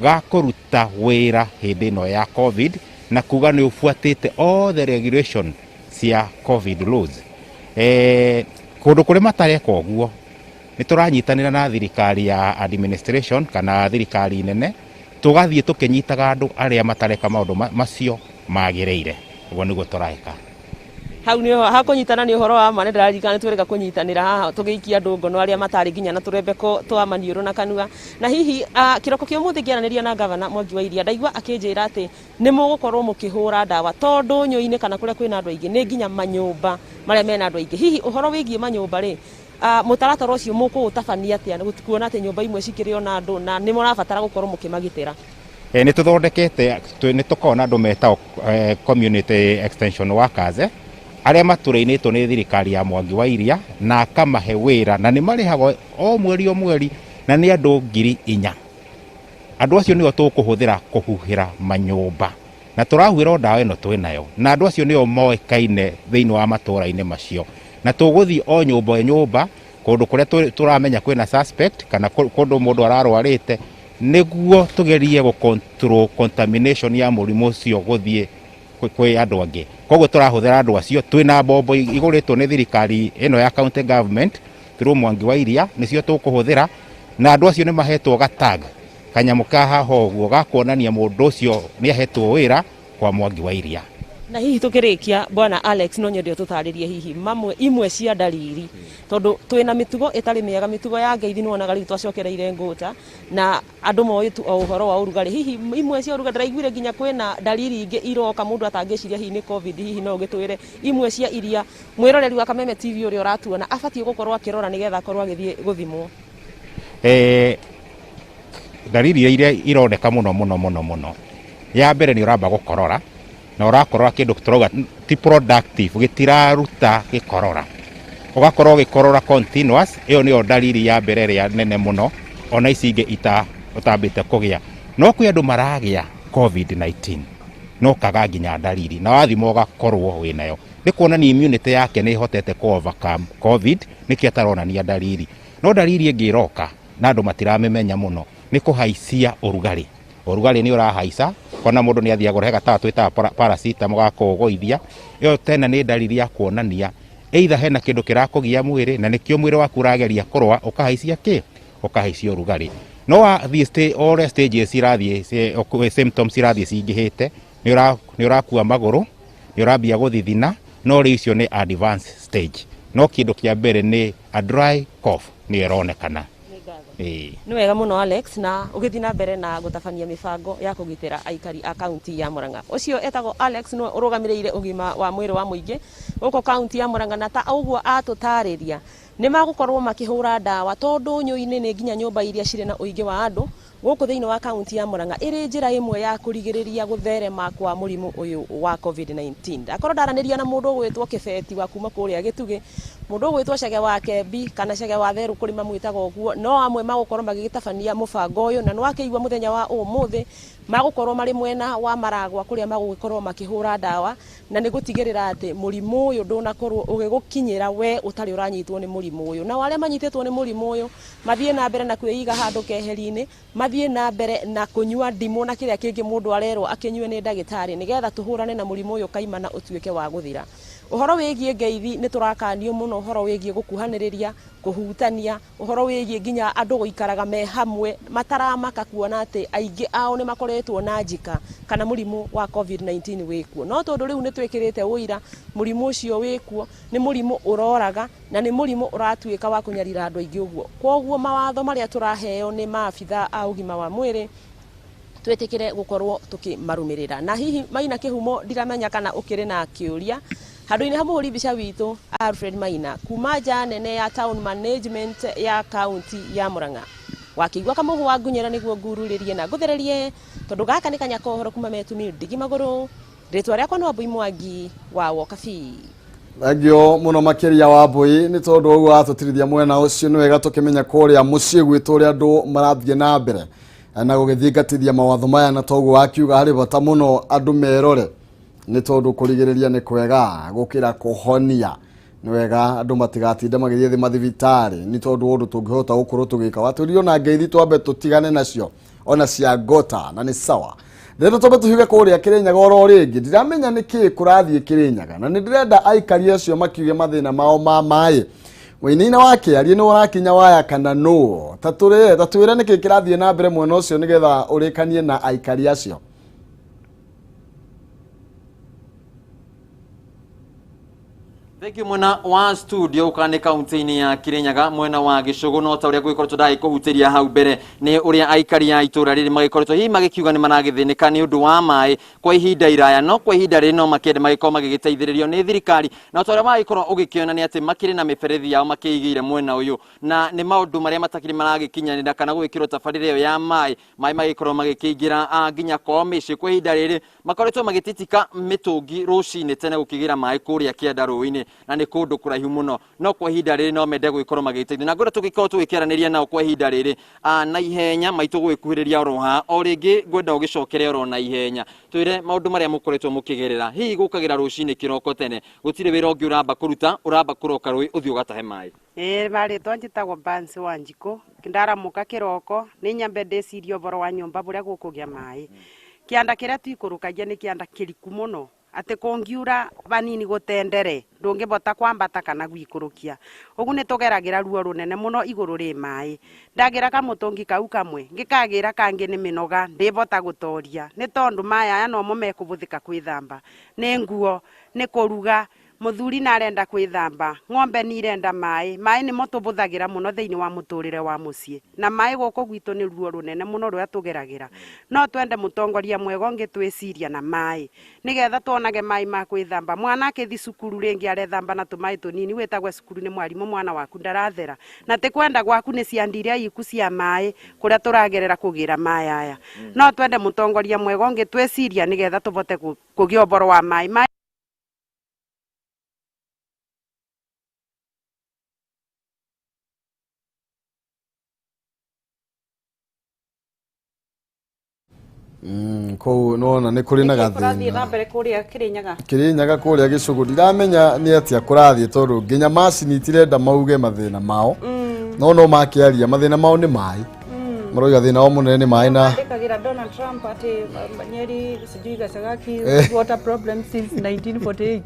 ga kũruta wĩra hĩndĩ ĩno ya COVID, na kuga nĩ ũbuatĩte all the regulation cia COVID laws. Kũndũ kũrĩa matareka ũguo, nĩ tũranyitanĩra na thirikari ya administration kana thirikari nene, tũgathiĩ tũkĩnyitaga andũ arĩa matareka maũndũ macio magĩrĩire. Ũguo nĩguo tũreka. Hau nĩ hakũnyitana, nĩ ũhoro wa ma. Nĩ ndĩraririkana nĩ twĩrĩga kũnyitanĩra haha tũgĩikia andũ ngono arĩa matarĩ nginya na tũrembeko twa maniũrũ na kanua. Na hihi kĩroko kĩa ũmũthĩ ngĩaranĩria na gavana Mwangi wa Iria, ndaigua akĩnjĩra atĩ nĩ mũgũkorwo mũkĩhũra ndawa tondũ nyũi-inĩ kana kũrĩa kwĩna andũ aingĩ nĩ nginya manyũmba marĩa mena andũ aingĩ. Hihi ũhoro wĩgiĩ manyũmba rĩ, mũtaratara ũcio mũkũũtabania atĩa, kuona atĩ nyũmba imwe cikĩrĩ ona andũ na nĩ mũrabatara gũkorwo mũkĩmagitĩra? Nĩ tũthondekete, nĩ tũkoragwo na andũ metagwo community extension workers, arĩa matũrĩinĩtwo nĩ thirikari ya Mwangi wa Iria na akamahe wĩra, na nĩ marĩhagwo o mweri o mweri, na nĩ andũ 4,000. Andũ acio nĩo tũkũhũthĩra kũhuhĩra manyũmba, na tũrahuhĩra o ndawa ĩno twĩnayo, na andũ acio nĩo moĩkaine thĩinĩ wa matũra-inĩ macio, na tũgũthiĩ o nyũmba o nyũmba kũndũ kũrĩa tũramenya kwĩna suspect kana kũndũ mũndũ ararwarĩte, nĩguo tũgerie gũ control contamination ya mũrimũ ũcio gũthiĩ kwĩ andũ angĩ. Koguo tũrahũthĩra andũ acio. Twĩna mbombo igũrĩtwo nĩ thirikari ĩno ya county government through Mwangi wa Iria, nĩcio tũkũhũthĩra, na andũ acio nĩ mahetwo gatag, kanyamũ ka haha ũguo ga kuonania mũndũ ũcio nĩ ahetwo wĩra kwa Mwangi wa Iria. Na hihi tukĩrĩkia, bwana Alex, no nyende ũtũtarĩrie hihi mamwe imwe cia ndariri, tondũ twĩna mĩtugo ĩtarĩ mĩega, mĩtugo ya ngeithi. Nĩwonaga rĩu twacokereire ngũta na andũ moĩ tu o ũhoro wa ũrugarĩ. Hihi imwe cia ũrugarĩ, ndĩraiguire nginya kwĩna ndariri ingĩ iroka mũndũ atangĩciria hihi nĩ COVID. Hihi no ũgĩtwĩre imwe cia iria mwĩroreri wa Kameme TV ũrĩa ũratuona abatiĩ gũkorwo akĩrora nĩgetha akorwo agĩthiĩ gũthimwo? Ndariri iria ironeka mũno mũno mũno mũno, ya mbere nĩ ũramba gũkorora, na ũrakorora kĩndũ tũrauga ti productive, gĩtiraruta gĩkorora, ũgakorwo ũgĩkorora continuous. Ĩyo nĩyo ndariri ya mbere ĩrĩa nene mũno, ona ici ingĩ ita ũtambĩte kũgĩa. No kwĩ andũ maragĩa COVID-19 no kaga nginya ndariri, na wathima ũgakorwo wĩnayo, nĩ kuonania immunity yake nĩ ĩhotete kũ overcome COVID, nĩkĩo ataronania ndariri. No ndariri ĩngĩ ĩroka na andũ matiramĩmenya mũno nĩ kũhaicia ũrugarĩ. Ũrugarĩ nĩ ũrahaica. Kona mũndũ nĩ athiaga kũrehe gatawa twĩtaga paracetamol ga kũũgũithia. Ĩyo tena nĩ ndariri ya kuonania either hena kĩndũ kĩrakũgia mwĩrĩ na nĩkĩo mwĩrĩ waku ũrageria kũrũa ũkahaicia kĩ? Ũkahaicia ũrugarĩ. No wathiĩ o ũrĩa stages irathiĩ, symptoms irathiĩ cingĩhĩte, nĩ ũrakua magũrũ, nĩ ũrambia gũthithina, no rĩu icio nĩ advanced stage. No kĩndũ kĩa mbere nĩ a dry cough nĩyo ĩronekana. Nĩ wega mũno Alex, na ũgĩthiĩ na mbere na gũtabania mĩbango ya kũgitĩra aikari a kaunti ya Murang'a. Ũcio etagwo Alex nĩwe ũrũgamĩrĩire ũgima wa mwĩrĩ wa mũingĩ gũkũ kaunti ya Murang'a, na ta ũguo atũtarĩria nĩ magũkorwo makĩhũra ndawa tondũ nyũinĩ nĩ nginya nyũmba iria cirĩ na ũingĩ wa andũ gũkũ thĩinĩ wa kaunti ya Murang'a, ĩrĩ njĩra ĩmwe ya kũrigĩrĩria gũtherema kwa mũrimũ ũyũ wa COVID-19. Ndakorwo ndaranĩria na mũndũ ũgwĩtwo Kĩbeti wa kuma kũrĩa Gĩtugĩ, mũndũ ũgwĩtwo Chege wa Kembi kana Chege wa Therũ kũrĩ mamwĩtaga ũguo, no amwe magũkorwo magĩgĩtabania mũbango ũyũ, na nĩwakĩigua mũthenya wa ũmũthĩ magũkorwo marĩ mwena wa Maragwa kũrĩa magũgĩkorwo makĩhũra ndawa, na nĩ gũtigĩrĩra atĩ mũrimũ ũyũ ndũnakorwo ũgĩgũkinyĩra we ũtarĩ ũranyitwo nĩ mũrimũ ũyũ. Nao arĩa manyitĩtwo nĩ mũrimũ ũyũ mathiĩ na mbere na kwĩiga handũ keheri-inĩ, mathiĩ na mbere na kũnyua ndimũ na kĩrĩa kĩngĩ mũndũ arerwo akĩnyue nĩ ndagĩtarĩ, nĩgetha tũhũrane na mũrimũ ũyũ kaimana ũtuĩke wa gũthira. Ũhoro wĩgiĩ ngeithi nĩ tũrakanio mũno, ũhoro wĩgiĩ gũkuhanĩrĩria, kũhutania, ũhoro wĩgiĩ nginya andũ gũikaraga me hamwe mataramaka kuona atĩ aingĩ ao nĩ makoretwo na njika kana mũrimũ wa COVID-19 wĩkuo. No tondũ rĩu nĩ twĩkĩrĩte ũira mũrimũ ũcio wĩkuo, nĩ mũrimũ ũroraga na nĩ mũrimũ ũratuĩka wa kũnyarira andũ aingĩ ũguo. Kwoguo mawatho marĩa tũraheo nĩ maabitha a ũgima wa mwĩrĩ twĩtĩkĩre gũkorwo tũkĩmarũmĩrĩra. Na hihi Maina Kĩhumo, ndiramenya kana ũkĩrĩ na kĩũria handũ-inĩ ha mũhũri mbica witũ Alfred Maina kuma nja nene ya town management ya kaunti ya Murang'a. Wakĩigua kamũhũ wa ngunyĩra nĩguo ngururĩrie na ngũthererie, tondũ gaka nĩ kanya kohoro kuma metumi ndigi magũrũ. Rĩtwa rĩakwa nĩ Wambui Mwangi wa Wokabi. Thengio mũno makĩria Wambui nĩ tondũ ũguo watũtirithia mwena ũcio. Nĩ wega tũkĩmenya kũrĩa mũciĩ gwitũ ũrĩa andũ marathiĩ na mbere na gũgĩthingatithia mawatho maya, na toguo wakiuga harĩ bata mũno andũ merore, nĩ tondũ kũrigĩrĩria nĩ kwega gũkĩra kũhonia. Nĩ wega andũ matigatinde magĩthiĩ thĩ mathibitarĩ, nĩ tondũ ũndũ tũngĩhota gũkorwo tũgĩka watũrio na ngeithi twambe tũtigane nacio ona cia ngota, na nĩ sawa. Ndĩrenda twambe tũhiũke kũrĩa Kĩrĩnyaga oro rĩngĩ. Ndiramenya nĩ kĩĩ kũrathiĩ Kĩrĩnyaga, na nĩ ndĩrenda aikari acio makiuge mathĩna mao ma maĩ. Wainaina wa kĩarie nĩ ũrakinya waya kana nũ? Ta twĩre nĩkĩ kĩrathiĩ na mbere mwena ũcio, nĩgetha ũrĩkanie na aikari acio. Thank you mwena wa studio. Ũka nĩ kaunti-inĩ ya Kirinyaga mwena wa Gĩcũgũ, no ta ũrĩa gwĩkoretwo ndagĩkũhutĩria hau mbere nĩ ũrĩa aikari a itũra rĩrĩ magĩkoretwo hihi magĩkiuga nĩ maragĩthĩnĩka nĩ ũndũ wa maĩ kwa ihinda iraya, no kwa ihinda rĩrĩ no makĩende magĩkorwo magĩgĩteithĩrĩrio nĩ thirikari. Na ta ũrĩa wagĩkorwo ũgĩkĩona nĩ atĩ makĩrĩ na mĩberethi yao makĩigĩire mwena ũyũ, na nĩ maũndũ marĩa matakĩrĩ maragĩkinyanĩra kana gwĩkĩrwo tabarĩra ĩyo ya maĩ, maĩ magĩkorwo magĩkĩingĩra nginya kwao mĩciĩ. Kwa ihinda rĩrĩ makoretwo magĩtitika mĩtũngi rũcinĩ tene gũkĩgĩra maĩ kũrĩa kĩanda rũĩ-inĩ, na nĩ kũndũ kũraihu mũno, no kwa ihinda rĩrĩ no mende gũgĩkorwo magĩteithio, na ngwenda tũgĩkorwo tũgĩkĩaranĩria nao kwa ihinda rĩrĩ na ihenya maitũ gũgĩkuhĩrĩria oro haha. O rĩngĩ ngwenda ũgĩcokere oro na ihenya, twĩre maũndũ marĩa mũkoretwo mũkĩgerera, hihi gũkagĩra rũcinĩ kĩroko tene, gũtirĩ wĩra ũngĩ ũramba kũruta, ũramba kũroka rũĩ ũthiĩ ũgatahe maĩ. Ĩĩ, marĩtwa njĩtagwo Bansi wa Njikũ. Ndaramuka kĩroko nĩ nyambe ndĩcirie ũboro wa nyũmba bũrĩa gũkũgĩa maĩ. Kĩanda kĩrĩa twikũrũkagia nĩ kĩanda kĩriku mũno, atĩ kũngiura vanini gũtendere ndũngĩbota kwambata kana gwikũrũkia. Ũguo nĩ tũgeragĩra ruo rũnene mũno igũrũ rĩ maĩ. Ndagĩra kamũtũngi kau kamwe, ngĩkagĩra kangĩ nĩ mĩnoga, ndĩbota gũtoria, nĩ tondũ maĩ aya nomo mekũbũthĩka kwĩthamba, nĩ nguo, nĩ kũruga. Mũthuri na arenda kwĩthamba, ng'ombe nĩ irenda maĩ. Maĩ nĩmo tũbũthagĩra mũno thĩinĩ wa mũtũrĩre wa mũciĩ, na maĩ gũkũ gwitũ nĩ ruo rũnene mũno rũrĩa tũgeragĩra. No twende mũtongoria mwega ũngĩtwĩciria na maĩ, nĩgetha tuonage maĩ ma kwĩthamba. Mwana akĩthi cukuru rĩngĩ arethamba na tũmaĩ tũnini, wĩtagwe cukuru nĩ mwarimũ, mwana waku ndarathera, na ti kwenda gwaku, nĩ cianda iria iku cia maĩ kũrĩa tũragerera kũgĩra maĩ aya. No twende mũtongoria mwega ũngĩtwĩciria, nĩgetha tũbote kũgĩa ũboro wa maĩ. Maĩ Kũu nona nĩ kũrĩ na Nĩkĩ kũrathiĩ na gathĩna mbere kũrĩa Kĩrĩnyaga? Kĩrĩnyaga kũrĩa Gĩcũgũ, ndiramenya nĩ atĩa kũrathiĩ, tondũ nginya macini itirenda mauge mathĩna mao, no no makĩaria mathĩna mao nĩ maĩ. Maroiga thĩna wao mũnene nĩ maĩ na Andĩkagĩra Donald Trump atĩ Nyeri sijui Gacagaki water problem since 1948.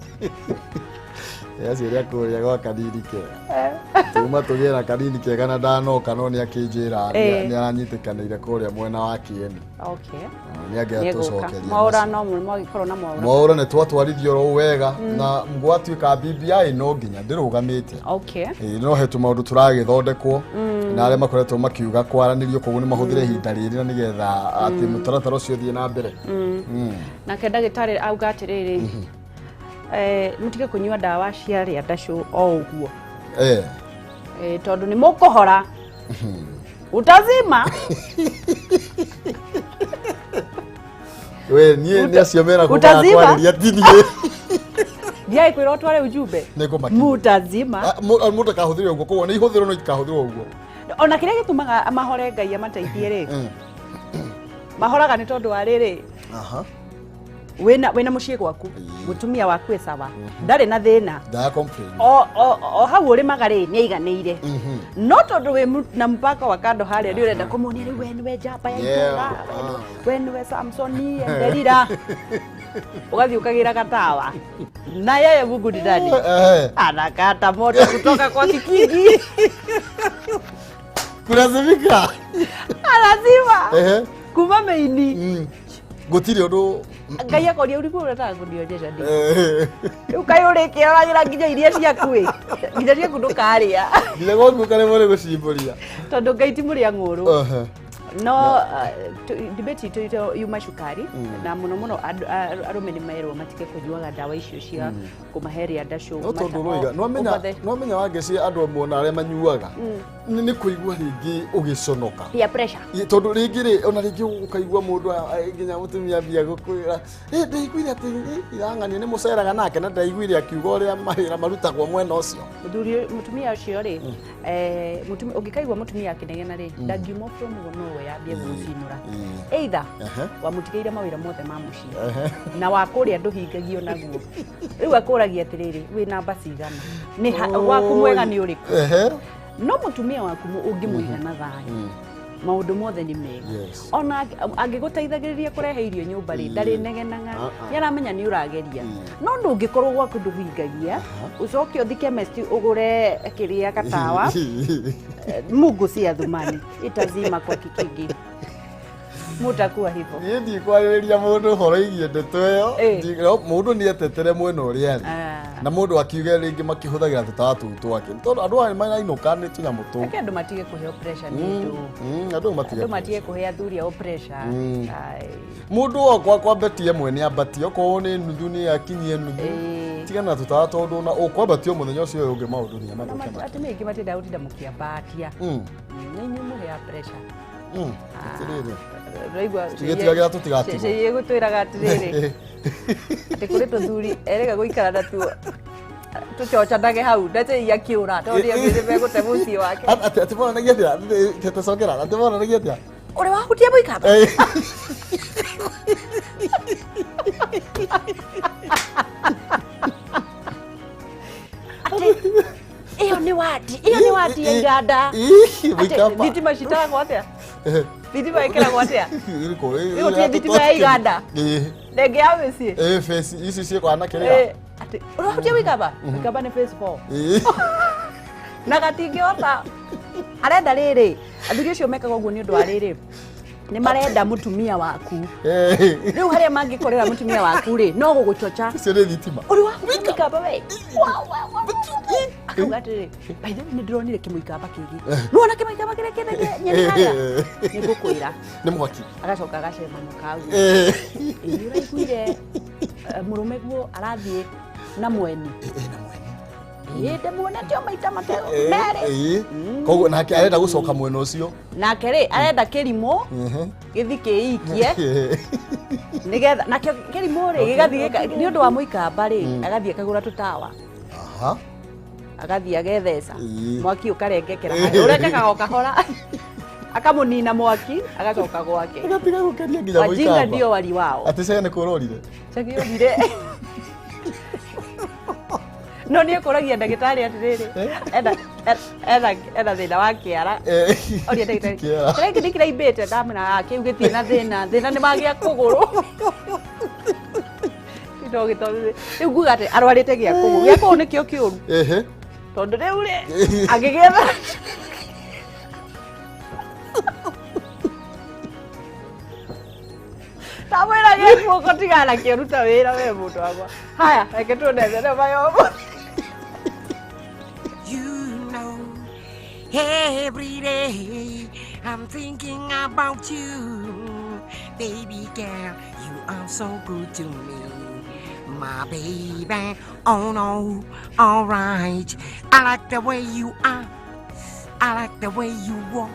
Acio rĩa kũrĩa gwa kanini kega tuma tũgĩe na kanini kega na ndanoka no nĩ akĩnjĩra nĩ aranyitĩkanĩire kũrĩa mwena wa Kieni. Okay. Nĩ angĩatũcokeria. Mwaũra no mwagĩkorwo na mwaũra. Mwaũra nĩ twatwarithio oro ũũ wega na gwatuĩka BBI no nginya ndĩrũgamĩte. Okay. Ĩĩ, no he tũmaũndũ tũragĩthondekwo na arĩa makoretwo makiuga kwaranĩrio koguo nĩ mahũthĩre ihinda rĩrĩ na nĩgetha atĩ mũtaratara ũcio ũthiĩ na mbere. Nake ndagĩtarĩ auga atĩrĩrĩ, mũtige kũnyua ndawa cia rĩa ndacũ o ũguo. Tondũ nĩ mũkũhora. Utazima. We niĩ nĩ acio meragwo Utazima? kwarĩria ti niĩ. Ndiaĩ kwĩra ũtware ujumbe. Nĩ ngũmakinyia. Mutazima. Mũndũ akahũthĩra ũguo koguo nĩ ihũthĩrwo no itikahũthĩrwo ũguo. Ona kĩrĩa gĩtũmaga mahore Ngai amateithie rĩ, mahoraga nĩ tondũ wa rĩrĩ, wĩna mũciĩ gwaku, mũtumia waku e sawa, ndarĩ na thĩna. Ndaya complain. O hau ũrĩmaga rĩ, nĩ aiganĩire. No tondũ wĩ na mpaka wa kando harĩa nĩ ũrenda kũmuonia rĩu we nĩwe njamba ya itũũra, we nĩwe Samsoni Delila. Ũgathiĩ ũkagĩra gatawa. Na yeye Mungu ni nani? Anakata moto kutoka kwa kikigi. Kulazimika. Alazima. Kuma meini. Gũtirĩ ũndũ Ngai akoria ũrĩkũ ũretaga kũnionjesha ndĩ. Rĩu kaĩ ũrĩkĩroragĩra nginya iria ciaku ĩ. Nginya ciaku ndũkarĩa. Nginya gwaku ũkaremwo nĩ gũcimbũria. Tondũ Ngai ti mũrĩa ng'ũrũ. No debate itũ yuma cukari na mũno mũno arũme nĩ merwo matige kũnyuaga ndawa icio cia kũmahe rĩa ndacũ. No tondũ ũroiga no amenya wangeci andũ amwe ona arĩa manyuaga nĩ kũigua rĩngĩ ũgĩconoka. Peer pressure. Tondũ rĩngĩ rĩ ona rĩngĩ ũkaigua mũndũ nginya mũtumia ambia gũkwĩra ndaiguire atĩ irang'ania nĩ mũceraga nake na ndaiguire akiuga ũrĩa mawĩra marutagwo mwena ũcio. Mũthuri mũtumia ũcio rĩ, ũngĩkaigua mũtumia akĩnegena rĩ, ndangiuma from nowhere ambie gũgũcinũra. Either wamũtigĩire mawĩra mothe ma mũciĩ na wa kũrĩa ndũhingagio naguo. Rĩu akũragia atĩrĩrĩ, wĩ namba cigana? Nĩ waku mwega nĩ ũrĩkũ? No mũtumia waku ũngĩmũiga na thayũ, maũndũ mothe nĩ mega. Ona angĩgũteithagĩrĩria kũrehe irio nyũmba rĩ, ndarĩnegenaga, nĩ aramenya nĩ ũrageria. No ndũngĩkorwo gwaku ndũhingagia, ũcoke ũthi chemist ũgũre kĩrĩa gatawa, Mungu si Athumani, itazima kwa kikigi. Mutakuwa hivyo. Niĩ ndikwarĩrĩria mũndũ ũhoro ĩgiĩ ndeto ĩyo, mũndũ nĩ etetere mwena ũrĩa arĩ na mũndũ akiuge rĩngĩ makĩhũthagĩra tũtawa tũu twake tondũ andũ aya marainũka nĩ tũnyamũ tũu. Reke andũ matige kũheo pressure nĩ andũ. Andũ matige Andũ matige kũhe athuri ao pressure. Mũndũ wakwa kwambatie ĩmwe nĩ ambatie, okorwo nĩ nuthu nĩ akinyie nuthu, tigana na tũtawa tondũ na ũkwambatio mũthenya ũcio ũyũ ũngĩ maũndũ nginya mathũke. Atumia aingĩ matendaga gũtinda mũkĩambatia. Nĩ inyuĩ mũheaga pressure. Atĩrĩrĩ. Ũraigua Tũgĩtigagĩra tũtigatigwo. Cĩĩ gũtwĩraga atĩrĩrĩ, atĩ kũrĩ tũthuri erĩga gũikara natuo tũcocanage hau na cĩi akĩũra tondũ nĩ megũte mũciĩ wake. Atĩ monanagia atĩa? Tũcokera atĩ monanagia atĩa? Ũrĩ wahutia mũikamba? Atĩ ĩyo nĩ wadi, ĩyo nĩ wadi ya iganda. Mũikamba. Thitima citaragwo atĩa? Thitima ĩkĩragwo atĩa? Rĩu gũtirĩ thitima ya iganda. Ndenge ya mĩciĩ. Ĩĩ, face ici ciĩkwana kĩrĩa. Atĩ ũrahutia mũikamba? Mũikamba nĩ phase 4. Na gatingĩhota. Arenda rĩrĩ, athuri acio mekaga ũguo nĩ ũndũ wa rĩrĩ, nĩ marenda mũtumia waku. Rĩu harĩa mangĩkorera mũtumia waku rĩ, no gũgũchocha. Icio nĩ thitima. Ũrĩ wahutia mũikamba we? Akauga atĩrĩrĩ, by the way nĩ ndĩronire kĩmũikamba kĩngĩ. Nĩwona kĩmũikamba kĩrĩa kĩendagia nyeni harĩa? Nĩ ngũkwĩra. Nĩ mwaki. Agacoka agacema mũkauga. Ĩ ũraiguire mũrũme guo arathiĩ na mweni. Ĩ ndĩmuonete o maita merĩ. Koguo nake arenda gũcoka mwena ũcio. Nake rĩ arenda kĩrimũ gĩthi kĩikie nĩgetha nakĩo kĩrimũ rĩ gĩgathiĩ nĩ ũndũ wa mũikamba rĩ, agathiĩ akagũra tũtawa. Agathiĩ agetheca mwaki ũkarengekera harĩa ũrengekaga o kahora, akamũnina mwaki agacoka gwake. Agatiga gũkeria nginya Wajinga mũikamba. ndio wali wao. Atĩ cege nĩ kũrorire. Cege yũrire. No nĩ ekũragia ndagĩtarĩ atĩrĩrĩ, ena thĩna wa kĩara. Oria ndagĩtarĩ, Kĩara. kĩrĩa gĩkĩ nĩ kĩraimbĩte? Ndamwĩra, "Ah, kĩu gĩtirĩ na thĩna, thĩna nĩ wagĩa kũgũrũ." No gĩtondũ rĩu nguga atĩ arwarĩte gĩa kũgũrũ, gĩa kũgũrũ nĩkĩo kĩũru. Ehe. Tondũ rĩu rĩ, angĩgĩetha ndamwĩra gĩa guoko tigana kĩruta wĩra we mũndũ wakwa. Haya, reke tuone thenema ya ũmũthĩ. You know, every day I'm thinking about you, baby girl. You are so good to me, my baby. Oh no, all right. I like the way you are. I like the way you walk.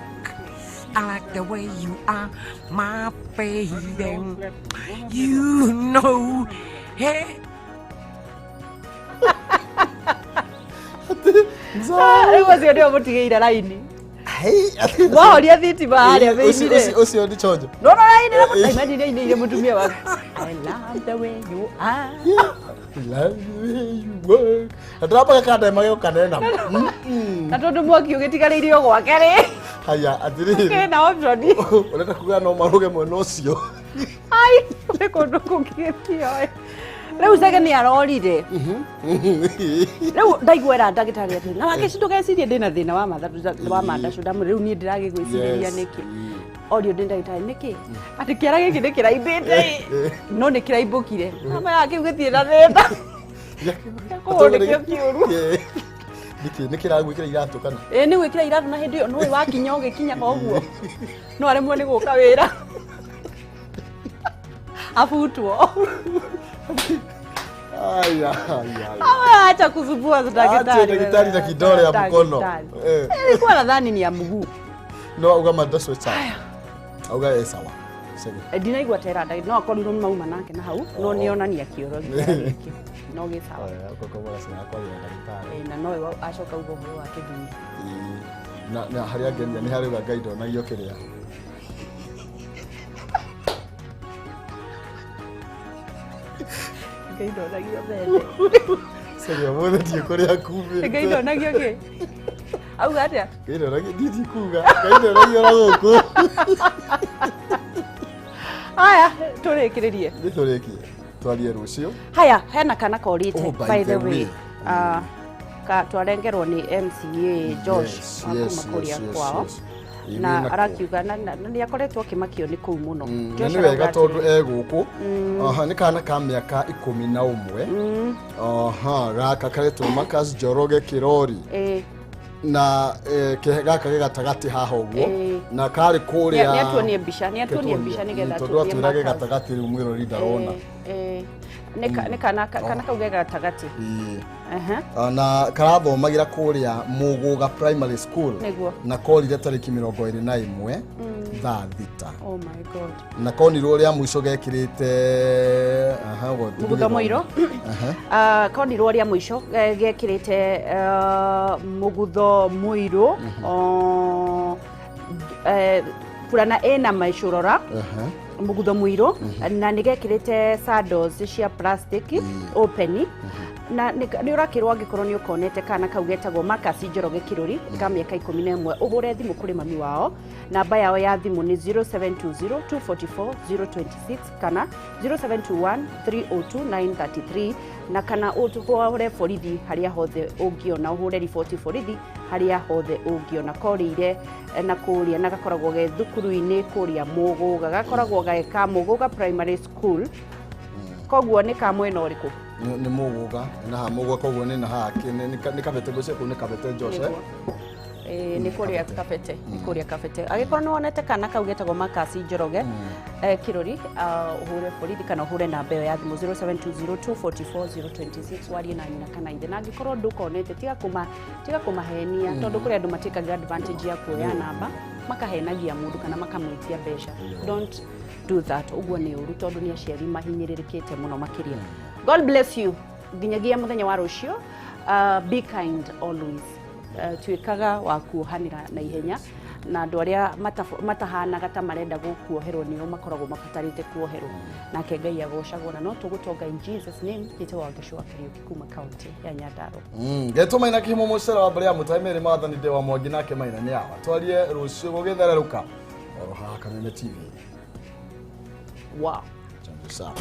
I like the way you are, my baby. You know, hey. Rĩu ũcio nĩwe mũtigĩire raini. Wahoria thitima harĩa thĩinĩ rĩ. Ũcio nĩ chonjo. No no raini na mũtaimani nĩ ainĩire mũtumia waku. I love the way you are. Love the way you work. Na ndĩrambaga kandema gĩũka nena. Na tondũ mwaki ũgĩtigarĩire o gwake rĩ. Haya, atĩrĩrĩ. Kĩna option. Ũrenda kuga no maruge mwena ũcio. Ai, nĩ kũndũ kũngĩgĩtio. Rĩu Chege nĩ arorire. Rĩu ndaiguera ndagĩtarĩ atĩ na wake ndũgecirie ndĩna thĩna wa mathatũ wa mandacũ, ndamwĩra rĩu niĩ ndĩragĩgwĩcirĩria nĩkĩ. Orio ndĩ ndagĩtarĩ nĩkĩ atĩ kĩara gĩkĩ nĩ kĩraimbĩte, no nĩ kĩraimbũkire ama ya kĩu gĩtirĩ na thĩna, kũgũrũ nĩkĩo kĩũru. Nĩkĩ nĩ kĩragwĩkĩra iratũ kana? Ĩ, nĩ gwĩkĩra iratũ, na hĩndĩ ĩyo nĩũĩ wakinya ũgĩkinya koguo no aremwo nĩ gũka wĩra abutwo. Aya, aya. Awe, acha kusumbua daktari. Ache daktari na kidole ya mkono. Eh. Nilikuwa nadhani ni ya mguu. No auga mandacu sawa. Auga e sawa. Sege. Ndinaigua tera ndagĩtarĩ, no akorirwo mauma nake na hau, no nĩonania kĩoro gĩkĩara gĩkĩ no gĩ sawa. Aya, ũkokomora ciana kwaria na ndagĩtarĩ. Na nowe acoka uga ũhoro wa kĩthuri. Ĩĩ. Na harĩa ngenia nĩ harĩa uga Ngai ndonagio kĩrĩa. Ngai ndonagio mbende. Sege ũmũthĩ ndiĩ kũrĩa kumĩte. Ngai ndonagio kĩ? Auga atĩa? Ngai ndonagio, ndiĩ kuga. Ngai ndonagio na gũkũ. Haya, tũrĩkĩrĩrie. Nĩ tũrĩkie. Twarie rũciũ. Haya, hena kana korĩte. Oh, by by the the way. way. Ah, ka twarengerwo nĩ MCA Josh wa kuma kũrĩa kwao. Ĩĩ, Na nĩ nakũ. arakiuga na nĩ akoretwo akĩmakio nĩ kũu mũno. Na Josh nĩ wega arauga tondũ atĩrĩrĩ, e gũkũ. Aha, nĩ kana ka mĩaka 11. Aha, gaka karetwo Marcus Njoroge Kĩrori. Na gaka ge gatagatĩ haha ũguo. Na karĩ kũrĩa. Nĩ atuonie mbica, nĩ atuonie mbica nĩgetha tondũ tuonie atwĩra ge Marcus. gatagatĩ rĩu mwĩrori ndarona. Nĩ kana kau ge gatagatĩ. Ĩĩ. Aha. Na karathomagĩra kũrĩa Mũgũga Primary School. Nĩguo. Na korire tarĩki 21 thaa 6. Oh my God. Na konirwo rĩa mũico gekĩrĩte aha, ũguo Mũgutho mũirũ. Aha. Ah, konirwo rĩa mũico gekĩrĩte mũgutho mũirũ. Oh, burana ĩna maicũrora. Aha. Mũgutho mũirũ na nĩ gekĩrĩte sandals cia plastic open, na nĩ ũrakĩrwo angĩkorwo nĩ ũkonete kana kau getagwo Marcus Njoroge Kĩrũri ka mĩaka 11, ũhũre thimũ kũrĩ mami wao. Namba yao ya thimũ nĩ 0720 244 026 kana 0721 302 933, na kana ũhũre borithi harĩa hothe ũngĩona, ũhũre riboti borithi harĩa hothe ũngĩona korĩire na kũrĩa, na gakoragwo ge thukuru-inĩ kũrĩa Mũgũga, gakoragwo ge ka Mũgũga Primary School. Koguo nĩ ka mwena ũrĩkũ? Nĩ Mũgũga na haha Mũgũga, koguo nĩ na haha nĩ Kabete, ngwĩciria kũu nĩ Kabete, Josh, eh? Nĩguo. Ĩĩ, nĩ kũrĩa Kabete, nĩ kũrĩa Kabete. Angĩkorwo nĩ wonete kana kau getagwo Marcus Njoroge Kĩrũri, ũhũre borithi kana ũhũre namba ĩyo ya thimũ 0720244026, warie na nyina kana ithe. Na angĩkorwo ndũkonete, tiga kũmahenia, tondũ kũrĩ andũ matĩkaga advantage ya kuoya namba makahenagia mũndũ kana makamwĩtia mbeca. Don't do that, ũguo nĩ ũru tondũ nĩ aciari mahinyĩrĩrĩkĩte mũno makĩria. God bless you nginyagia mũthenya wa rũciũ. Be kind always. Tuĩkaga wa kuohanĩra na ihenya. Na andũ arĩa matahanaga ta marenda gũkuoherwo nĩo makoragwo mabatarĩte kuoherwo. Nake Ngai agocagwo, na no tũgũtonga in Jesus name. Njĩtagwo Wangeci wa Kariũki kuma kaunti ya Nyandarua. Ngetwo Maina Kĩhumo, mũcere wa mbere ya mũtae merĩ mathani ndĩ wa Mwangi, nake Maina nĩ awa twarie rũciũ gũgĩthererũka oro haha Kameme TV. Wow. Chanjo sana.